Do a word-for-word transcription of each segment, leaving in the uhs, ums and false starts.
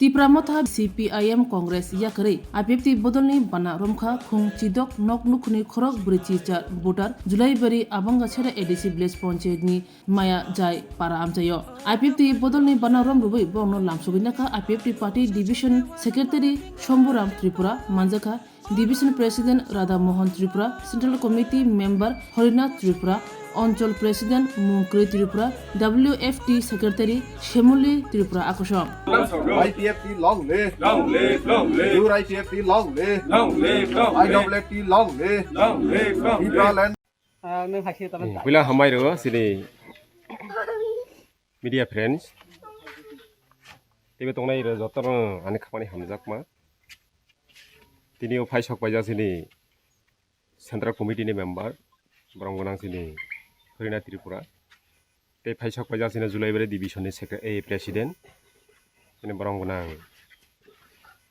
Tipra Motha C P I M Congress yakarwi I P F T bodolni bana romkha khung chidok nok nukhuni khorok brwi chichar voter Julaibari Abangasera A D C village panchayatni Maya Jai para amchaio. I P F T bodolni bana rom rwui borokno lamsogwi nakha I P F T party division secretary Shambhuram Tripura manjakha. Division President Radha Mohan Tripura, Central Committee Member Harinath Tripura, Onchol President Mungkri Tripura, W F T Secretary Shemuli Tripura akosom. I P F T long live. Long live, long live. Pure I P F T long live. Long live, long live. I W F T long live. Long live, long live. Tipraland. Ah, nang hakhe tama. Hmm, puila hambai rw sini media friends. Teibo tongnai rw jotono ani khapani hamjakma. Tini o phai sok paijak sini Central Committee ni member, borong gwnang sini Harinath Tripura. Tei phai sok paijak sini Julaibari Division ni secre-, eh, President, tini borong gwnang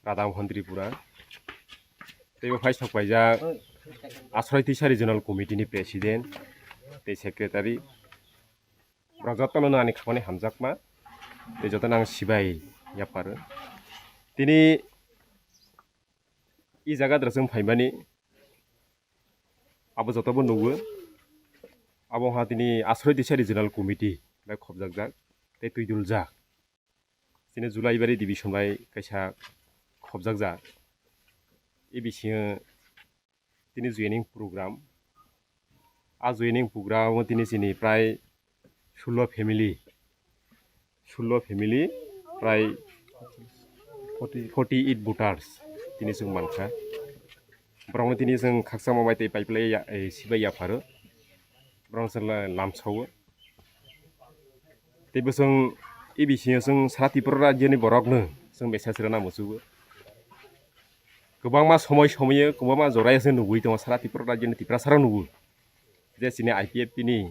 Radha Mohan Tripura. Tei bo phai sok paijak Asroi Tisa Regional Committee ni President tei Secretary. Borok jotono no ani khapani hamjakma, tei jotono ang sibai yapharo. Tini i jaga drasung phaimani abo jotobo nugo. Abo ha tini Asroi Tisa Regional Committee bai khobjakjak tei twiduljak. Tini Julaibari Division bai kaisa khobjakjak. I bisingo tini joining program. A joining program o tini chini prai sullo family, sullo family prai forty eight voters tini chwng mankha. Borokno tini chwng khakchangma bai tei paiplai ya, eh, sibai yapharo. Borok chwng la-, lamsao. Tei bo chwng i bisingo chwng sara Tripura rajyoni borokno chwng message rwna muchugo. Kwbangma somoi somoio, kwbangma jorao chwng nugui tongo sara Tripura rajyoni Tiprasarok nugo. Je chini I P F T ni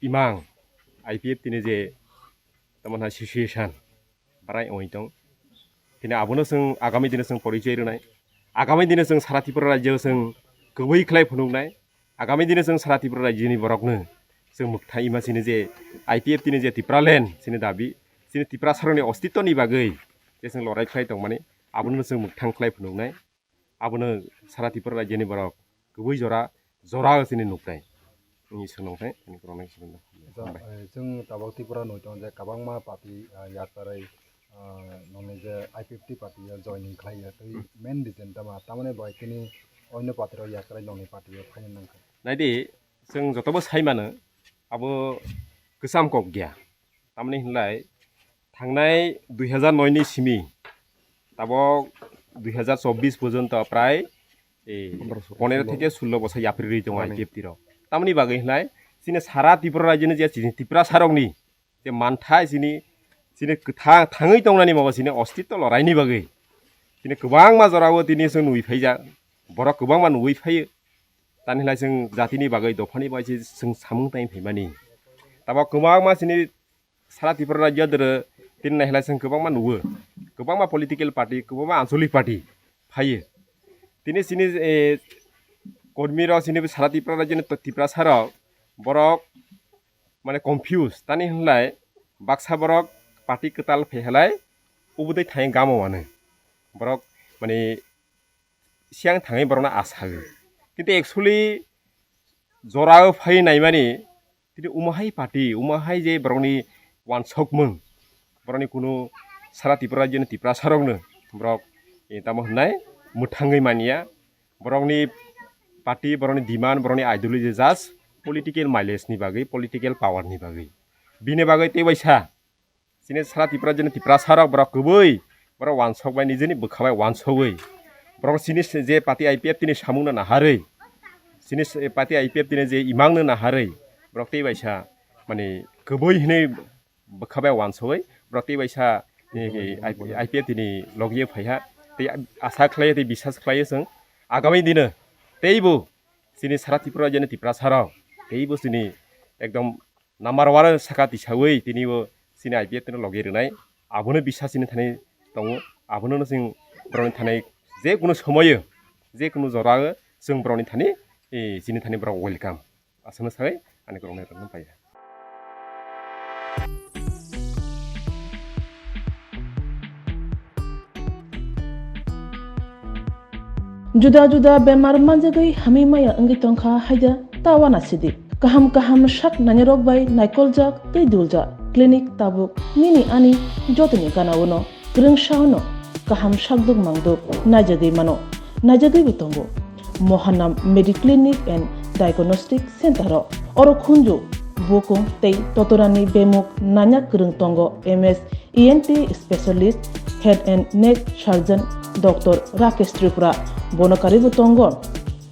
imang, I P F T ni je tamo hwnna situation, barai wngwi tong. Tini abono chwng agami dino chwng porichoi rwnai. Agami dino chwng sara Tripura rajyo chwng kwbui khlai phunuknai. Agami dino chwng sara Tripura rajyoni borokno chwng mwkthai ima chini je I P F T ni je Tipraland chini dabi, chini Tiprasarokni ostitwni bagwi je chwng lorai khlai tongmani, abono chwng mwkthang khlai phunuknai. Abono sara Tripura rajyoni borok kwbui jora, jora chini nuknai. Wngwi swngwng khe, ani kwrwngni swngwng. Hambai. Eh, chwng tabuk Tripura nwi tongo je kwbangma party, ah, yakarwi, ah, nokni je I P F T party o joining khlai ya, tei main reason tamo, tamoni bai tini onno party rok yakarwi nokni party o phaina nangkha. Naidi, chwng jotobo sai mano, abo kwcham kok ya. Tamni hinlai thangnai dui hazar noi ni simi tabok dui hazar chobbish porjonto prai, eh, pondro theke sullo bosor yapri rwi tongo I P F T rok. Tamni bagwi hinlai chini sara Tripura rajyoni je chini Tiprasarokni je manthai chini, chini kwthang thangwi tongnani mabo chini ostitw loraini bagwi chini kwbangma jorao tini chwng nugwi phaijak, borok kwbangma nugwi phaio. Tani hinlai chwng jatini bagwi dophani bagwi se chwng samung tangwi phaimani. Tabok kwbangma chini sara Tripura rajyo doro tini nai hinlai chwng kwbangma nugo. Kwbangma political party, kwbangma ancholic party phaio. Tini chini, eh, kormi rok chini sara Tripura rajyoni Tiprasa rok borok mane confuse. Tani hinlai baksa borok party kwtal phai hinlai ubudai thangwi gamo mano. Borok mane siang thangwi borokno asagwi. Kintu actually jorao phai naimani tini umahai party, umahai je borokni wansokmung, borokni kunu sara Tripura rajyoni Tiprasarokno borok, eh, tamo hwnai mwthangwi manya. Borokni party, borokni demand, borokni ideology just political mileage ni bagwi, political power ni bagwi. Bini bagwi tei waisa chini sara Tripura rajyoni Tiprasarok borok kwbui, borok wansok bai nijeni bwkha bai wansogwi. Borok chini se je party I P F T ni samungno naharwi, chini se party I P F T ni je imangno naharwi, borok tei waisa mani kwbui hinwi bwkha bai wansogwi, borok tei waisa, eh, I P F T ni logi phaiha. Tei asa khlai tei bisas khlai chwng agami dino teibo chini sara Tripura rajyoni Tiprasarok teibo chini ekdom number one saka tisawi tini bo chini I P F T no logi rwnai. Abono bisa chini thani tongo. Abono no chwng borokni thani je kunu somoyo, je kunu jora o chwng borokni thani, eh, chini thani borok welcome. Aswkno sawi ani kwrwngnairokno paiya. Juda juda bemar manjagwi hamwi maya wngwi tongkha haida ta uanasidi. Kaham kaham sak nainarok bai naikoljak tei duljak clinic tabuk nini ani jotoni gana-o no kwrwngsa-o no kaham sakduk mangduk naijagwi mano, naijagwibo tongo. Mohanam Mediclinic and Diagnostic Center-o oro khunju bukung tei totorani bemuk nanya kwrwng tongo M S E N T specialist, head and neck surgeon Doctor Rakesh Tripura. Bono karwibo tongo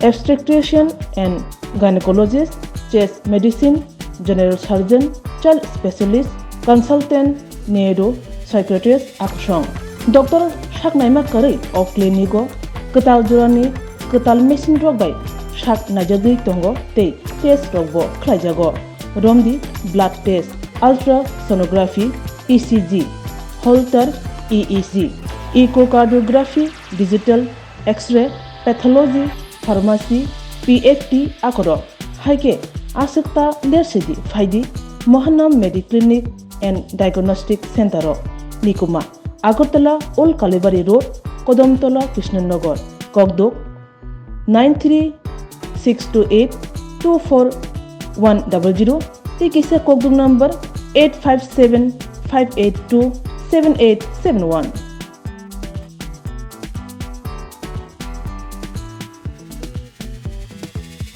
obstetrician and gynecologist, chest medicine, general surgeon, child specialist, consultant, neuro, psychiatrist, akusong. Doctor sak naima kwrwi o clinic-o kwtal jorani kwtal machine rok bai sak naijagwi tongo tei test rokbo khlaijago. Romdi blood test, ultrasonography, E C G, Holter E E G, echocardiography, digital X-ray, pathology, pharmacy, P F T akorok. Hai khe aswk ta lersidi phaidi Mohanam Mediclinic and Diagnostic Center-o. Nikuma, Agartala Old Kalibari Road, Kodomtola, Krishnanagar, Kokduk, nine three six two eight two four one double zero, tei kisa kokduk number eight five seven five eight two seven eight seven one.